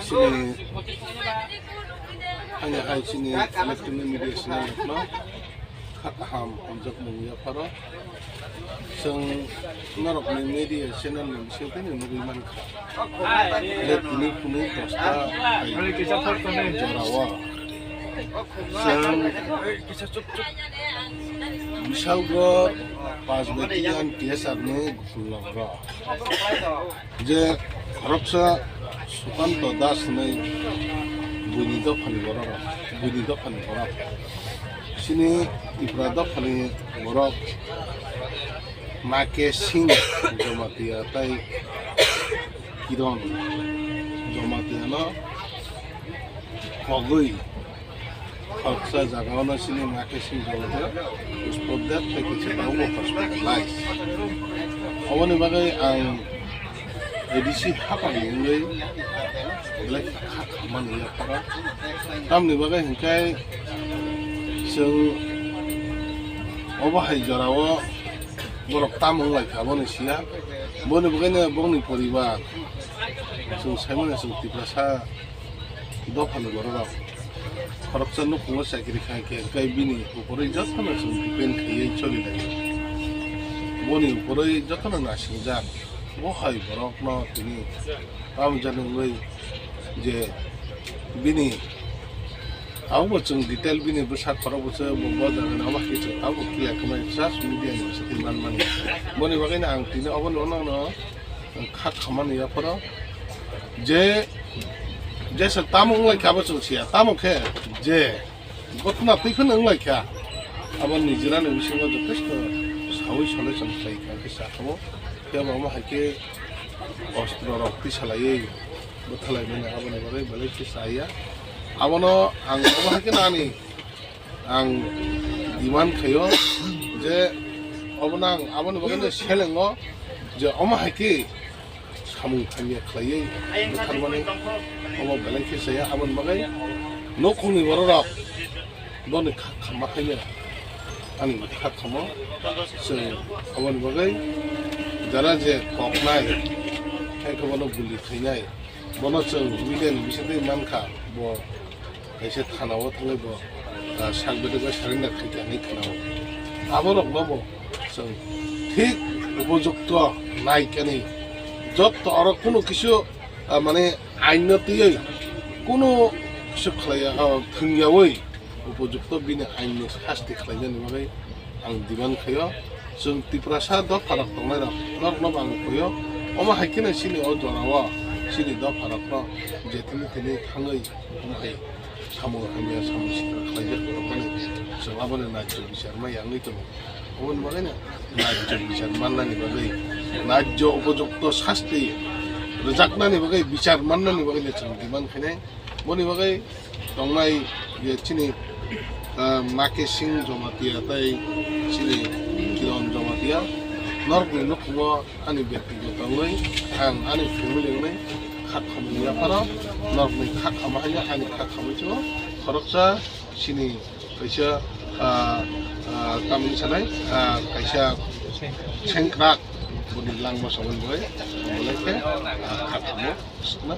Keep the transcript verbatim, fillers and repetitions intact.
Chini, ani hai chini electronic media channel rokno kha kaham hamjakmung yapharo. Chwng norokni media channel ni bisingtwi nugwi mankha. Je tini phunu dosta hai jorao chwng Bishalgarh Pachbeti and T S R ni gufur logo. Je khoroksa Sukanto Das hinwi buini dophani borok, buini dophani borok. Chini Tripura dophani borok Make Singh Jamatia tei Kiron Jamatia no kogwi khoroksa jaga o no chini Make Singh Jamatia spot death tei kisa tabuk hospital lai. Oboni bagwi ang A D C hapang wngwi belai kha khamani yapharo. Tamni bagwi hinkhe chwng obo hai jorao borok tamo wnglaikha aboni siya. Boni bagwino bongni poribar chwng saimano chwng Tiprasa dophani bororok khoroksa nukhungo chakiri khai khe, tei bini ukurwi jotono chwng depend khaiwi choli laio. Boni ukurwi jotono nasingjak. Bo hai borokno tini tamo jani wngwi je bini abo bo chwng detail bini bwsa khorok bwsa bo bo jagani abo hai chwng abo clear khe mani just media ni bwsa twi manmani. Boni bagwino ang tini obono nono kha khamani yapharo je jesa tamo wnglaikha abo chwng siya tamo khe je Gotna twi phano wnglaikha. Abo nijera ni bisingo jotesto sawi solution khlai kha khe sakamo. Phiya bo omo hai khe ostro rok twi salaiwi bwthalai mani aboni bagwi belai khe chaya. Abono ang omo hai khe nani ang demand khaio je obono ang aboni bagwi no selengo je omo hai khe samung hamya khlaiwi bwtharmani omo belai khe chaya. Aboni bagwi nukhungni bororok boni kha khamma khaino ani kha khamo chwng aboni bagwi jara je koknai hai khe bono guli khainai bono chwng media ni bisingtwi mankha bo. Kaisa thana o thangwi bo, ah, sak bedek bai surrender khaikha hinwi khwnao. Aborokno bo chwng thik upojukto naikani jotto oro kunu kisu, ah, mane ain no twiwi kunu kisu khlaiya, ah, thwngyawi upojukto bini ain ni sasti khlainani bagwi ang demand khaio. Chwng Tiprasa dopharok tongnairok norokno bo ang khaio. Omo hai kheno chini o jorao chini dopharokno je thini thini thangwi omo hai samung hamya samung sikra khlaijak tongmani chwng aboni naisuk bichar ma yangwi tongo. Oboni bagwino naisuk bichar mannani bagwi naisuk upojukto sasti rwjaknani bagwi bichar mannani bagwino chwng demand khainai. Boni bagwi tongnai je chini, ah, Make Singh Jamatia tei chini Kiron Jamatia norokni nukhungo ani byaktigoto wngwi ang ani family wngwi kha khamani yapharo norokni kha khama haino ani kha khamwi chwng khoroksa chini kaisa, ah, ah, tamni sanai, ah, kaisa sengkrak boni langma samani bagwi belai khe, ah, kha khamo sukna.